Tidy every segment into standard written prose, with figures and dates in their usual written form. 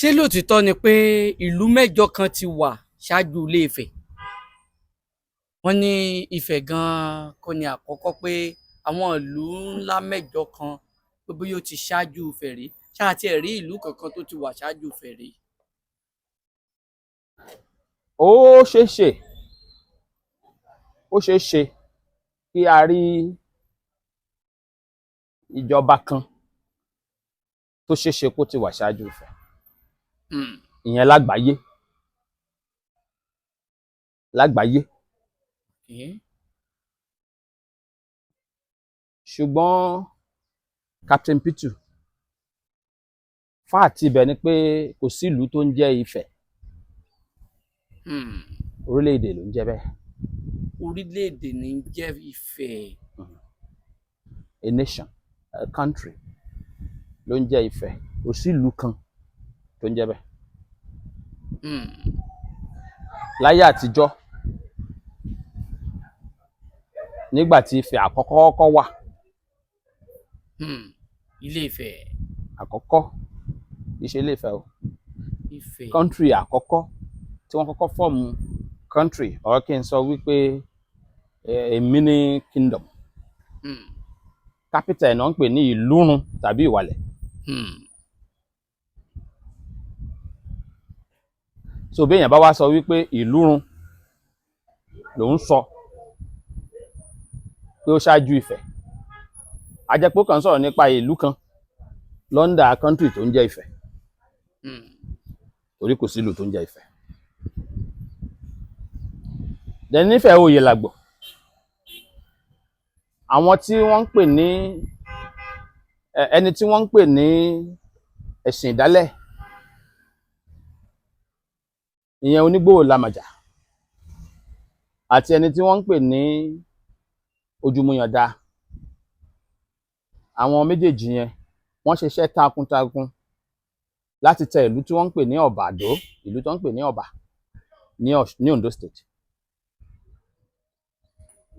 Ṣé lóòtítọ́ ni pé ìlú mẹ́jọ kan ti wà ṣáájú Ilé Ifẹ̀? Wọ́n ní Ifẹ̀ gan-an kọ́ ni àkọ́kọ́, pé àwọn ìlú ńlá mẹ́jọ kan pé bóyá ó ti ṣáájú Ifẹ̀ rí. Ṣáà tiẹ̀ rí ìlú kankan tó ti wà ṣáájú Ifẹ̀ rí? Ó ṣeé ṣe, ó ṣeé ṣe kí a rí ìjọba kan tó ṣeé ṣe kó ti wà ṣáájú Ifẹ̀, ìyẹn lágbàáyé, lágbàáyé. Ṣùgbọ́n Captain Pitu, fáàtì ibẹ̀ ni pé kò sí ìlú tó ń jẹ́ Ifẹ̀. Orílẹ̀-èdè ló ń jẹ́ bẹ́ẹ̀. Orílẹ̀-èdè ní ń jẹ́ Ifẹ̀. A nation, a country ló ń jẹ́ Ifẹ̀. Kò sí ìlú kan tó ń jẹ́ bẹ́ẹ̀. Láyé àtijọ́, nígbà tí Ifẹ̀ àkọ́kọ́ kọ́kọ́ wà, Ilé Ifẹ̀. Àkọ́kọ́, kì í ṣe Ilé Ifẹ̀ o. Ifẹ̀. Country àkọ́kọ́ tí wọ́n kọ́kọ́ form country, or kí n sọ wípé a mini kingdom, capital ẹ̀ náà ń pè ní Ìlúrun tàbí Ìwàlẹ̀. So bí èèyàn bá wá sọ wípé Ìlúrun lòún sọ pé ó ṣáájú Ifẹ̀, a jẹ́ pé ó kàn ń sọ̀rọ̀ nípa ìlú kan London country tó ń jẹ́ Ifẹ̀, torí kò sí ìlú tó ń jẹ́ Ifẹ̀. Then nífẹ̀ẹ́ oyè làgbọ̀, àwọn tí wọ́n ń pè ní ẹni tí wọ́n ń pè ní ẹ̀sìn ìdálẹ̀, ìyẹn Onígbòho Làmàjà, àti ẹni tí wọ́n ń pè ní Ojúmúyàndá, àwọn méjèèjì yẹn wọ́n ṣiṣẹ́ takuntakun láti tẹ ìlú tí wọ́n ń pè ní Ọ̀bàdó, ìlú tí wọ́n ń pè ní Ọ̀bà ní Ondo State.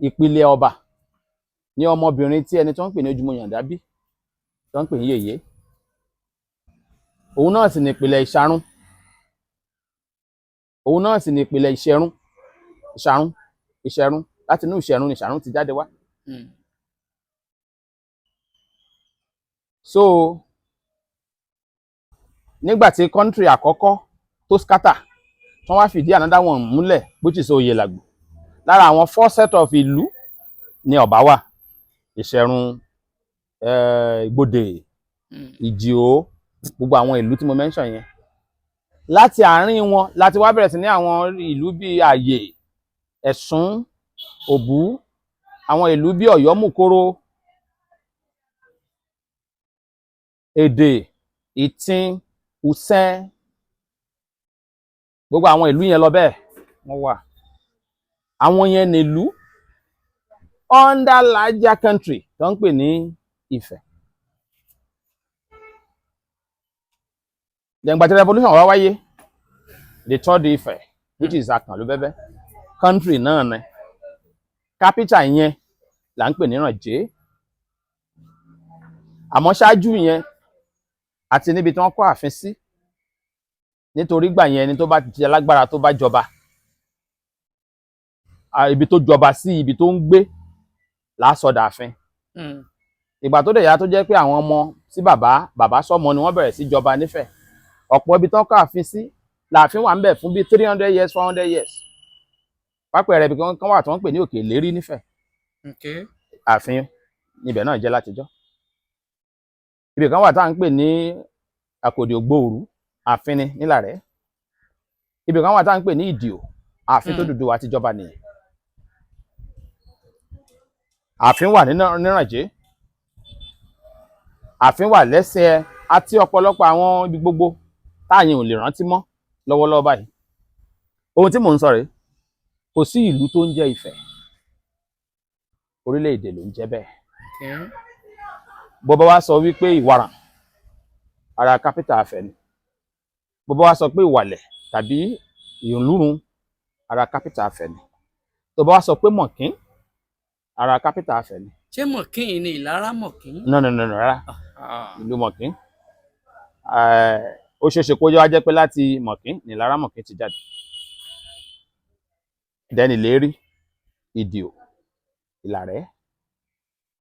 Ìpìlẹ̀ Ọ̀bà ní ọmọbìnrin tí ẹni tí wọ́n ń pè ní Ojúmúyàndá bí, tí wọ́n ń pè ní Yèyé, òun náà sì ní ìpìlẹ̀ Ìṣàrún, òun náà sì ní ìpìlẹ̀ Ìṣẹ̀rún. Ìṣàrún, Ìṣẹ̀rún, láti inú Ìṣẹ̀rún ni Ìṣàrún ti jáde wá. So nígbà tí country àkọ́kọ́ tó scatter, tí wọ́n wá fìdí another one múlẹ̀, which is Oyèlàgbò, lára àwọn four set of ìlú ní Ọ̀bà wà: Ìṣẹ̀rún, Ìgbòdè, Ìjìó, gbogbo àwọn ìlú tí mo mention yẹn. Láti àárín wọn láti wá bẹ̀rẹ̀ sí ní àwọn ìlú bíi Àyè, Ẹ̀sún, Òbú, àwọn ìlú bíi Ọ̀yọ́mùkóró, Èdè, Ìtìn, Ùsẹ́n, gbogbo àwọn ìlú yẹn lọ bẹ́ẹ̀ wọ́n wà. Àwọn yẹn nílùú under larger country tó ń pè ní Ifẹ̀. Then ìgbà tí revolution wá wáyé, the third Ifẹ̀, which is Akànlúbẹ́bẹ́ country náà ni, capital yẹn là ń pè ní Rànjé. Àmọ́ ṣáájú yẹn àti níbi tí wọ́n kọ́ ààfin sí, nítorí gbà yẹn ẹni tó bá ti alágbára tó bá jọba, ibi tó jọba sí, ibi tó ń gbé làásọdà ààfin. Ìgbà tó dẹ̀ yá, tó jẹ́ pé àwọn ọmọ sí bàbá bàbá sọ́mọ ni wọ́n bẹ̀rẹ̀ sí jọba nífẹ̀ẹ́, ọ̀pọ̀ ibi tó ń kọ́ ààfin sí lààfin wà ń bẹ̀ fún bíi 300 years, 400 years. Pápẹ́ rẹ̀, ibi kan wà tí wọ́n ń pè ní Òkè Ìlérí nífẹ̀ẹ́, ààfin níbẹ̀ náà jẹ́ látijọ́. Ibì kan wà tá à ń pè ní Àkòdì Ògbóòrú, ààfin ni nílàrẹ́. Ibì kan wà tá à ń pè ní Ìdìò, ààfin tó Odùduwà ti jọba nìyẹn. Ààfin wà ní Nírànjé, ààfin wà lẹ́sẹ̀ àti ọ̀pọ̀lọpọ̀ àwọn ibi gbogbo táàyè ò lè rántí mọ́ lọ́wọ́lọ́wọ́ báyìí. Ohun tí mò ń sọ rèé: kò sí ìlú tó ń jẹ́ Ifẹ̀, orílẹ̀-èdè ló ń jẹ́ bẹ́ẹ̀. Bó bá wá sọ wípé Ìwàràn, ara capital Ifẹ̀ ni. Bó bá wá sọ pé Ìwàlẹ̀ tàbí Ìlúrun, ara capital Ifẹ̀ ni. Tó bá wá sọ pé Mọ̀kín, ara capital Ifẹ̀ ni. Ṣé Mọ̀kín yìí ni Ìlara Mọ̀kín? No, no, no, no, rárá. Ah. Ìlú Mọ̀kín. Ó ṣeé ṣe kó wá jẹ́ pé láti Mọ̀kín ní Ìlaramọ̀kín ti jáde. Then Ìlérí, Ìdìò, Ìlàrẹ́,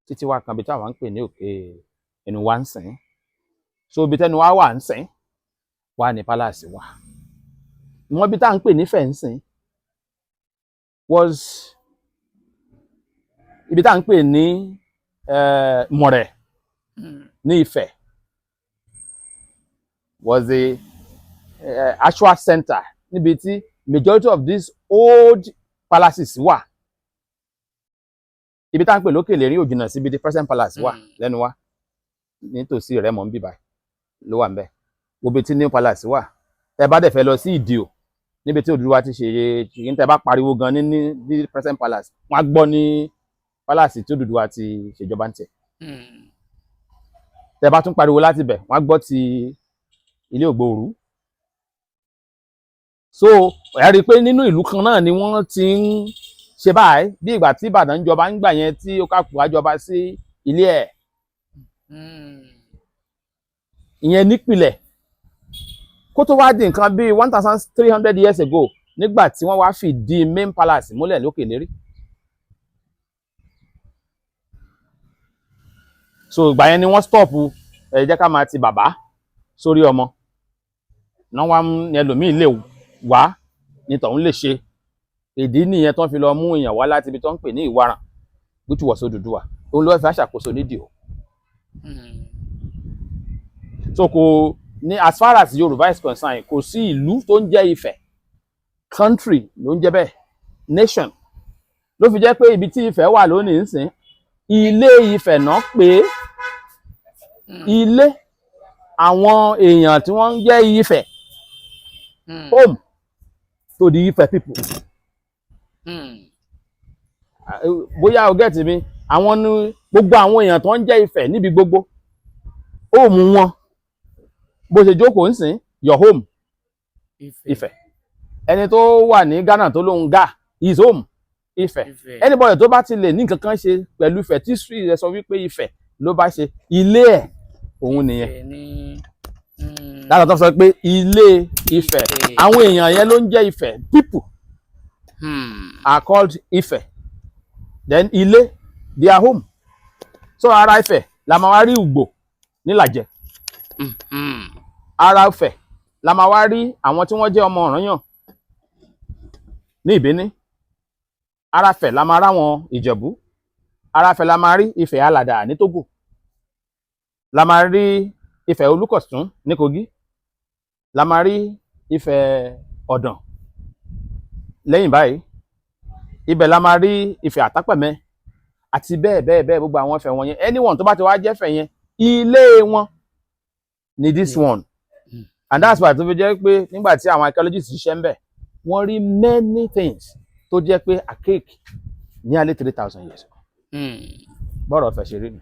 títí wá kan bí táwọn ń pè ní òkè ẹnu wa ń sìn. So ibi tẹnu wa wà ń sìn wà ní palace wa. Ìwọ̀n ibi tá à ń pè nífẹ̀ẹ́ ń sìn was ibi tá à ń pè ní Mọ̀rẹ̀ ní Ifẹ̀ was the actual center níbi tí majority of these old palaces wà. Ibi tá à ń pè lókè lérí ò jìnnà síbi tí present palace wà lẹ́nu wa nítòsí Rẹ́mọ ń bíbá ló wà ńbẹ̀. Ibi tí new palace wà, tẹ́ bá dẹ̀ fẹ́ lọ sí Ìdìò níbi tí Odùduwà ti ṣe ṣe, tẹ́ bá pariwo gan ní present palace, wọ́n á gbọ́ ní palace tí Odùduwà ti ṣèjọba ń tẹ̀. Tẹ́ bá tún pariwo láti bẹ̀, wọ́n á gbọ́ ti ilé Ògbóòrú. So ẹ rí i pé nínú ìlú kan náà ni wọ́n ti ń ṣe báyìí, bí ìgbà tí Ìbàdàn ń jọba ń gbà yẹn, tí ó kàkú àjọba sí ilé ẹ̀. Ìyẹn nípìlẹ̀, kó tó wá di nǹkan bíi 1300 years ago, nígbà tí wọ́n wá fìdí main palace múlẹ̀ lókè lérí. So ìgbà yẹn ni wọ́n stop ẹ jẹ́ ká máa ti bàbá sórí ọmọ náà wá ń ẹlòmíì lè wá ní tọ̀hún lè ṣe. Ìdí nìyẹn tó ń fi lọ mú èèyàn wá láti ibi tó ń pè ní Ìwaràn, which was Odùduwà. Òun ló fẹ́ ṣàkóso nídìí o. So kò ní, as far as Yorùbá is concerned, kò sí ìlú tó ń jẹ́ Ifẹ̀. Country ló ń jẹ́ bẹ́ẹ̀, nation ló fi jẹ́ pé ibi tí Ifẹ̀ wà lónìí ń sìn, Ilé Ifẹ̀ náà pé ilé àwọn èèyàn tí wọ́n ń jẹ́ Ifẹ̀, home to the Ifẹ̀ people. Bóyá o get mi. Àwọn ní gbogbo àwọn èèyàn tó ń jẹ́ Ifẹ̀ níbi gbogbo, home wọn, bó ṣe jókòó ń sìn, your home Ifẹ̀. Ẹni tó wà ní Ghana tó lóun ga, his home Ifẹ̀. Ifẹ̀. Anybody tó bá ti lè ní nǹkan kan ṣe pẹ̀lú Ifẹ̀, tí history rẹ̀ sọ wípé Ifẹ̀ ló bá ṣe ilé ẹ̀, òun nìyẹn. Ifẹ̀ ní. Láti tó sọ pé Ilé Ifẹ̀, Ifẹ̀. àwọn èèyàn yẹn ló ń jẹ́ Ifẹ̀. People are called Ifẹ̀, then ilé, their home. So ara Ifẹ̀ la máa wá rí Ùgbò nílàjẹ. Ara Ifẹ̀ la máa wá rí àwọn tí wọ́n jẹ́ ọmọ Ọ̀rànyàn ní Ìbíní. Ara Ifẹ̀ la máa ráwọn Ìjẹ̀bú. Ara Ifẹ̀ la máa rí Ifẹ̀ Alàdà ní Tógò, la máa rí Ifẹ̀ Olúkọ̀tún ní Kogi, la máa rí Ifẹ̀ Ọ̀dàn lẹ́yìn báyìí. Ibẹ̀ la máa rí Ifẹ̀ Àtápẹ̀mẹ́ àti bẹ́ẹ̀ bẹ́ẹ̀ bẹ́ẹ̀, gbogbo àwọn Ifẹ̀ wọ̀nyẹn. Anyone tó bá ti wá jẹ́fẹ̀ yẹn, ilé wọn ni this one. And that's why tó fi jẹ́ pé nígbà tí àwọn archaeologists ṣiṣẹ́ ń bẹ̀, wọ́n rí many things tó jẹ́ pé archaic, nearly 3000 years ago. Bọ́rọ̀ fẹ́ ṣe rí ni.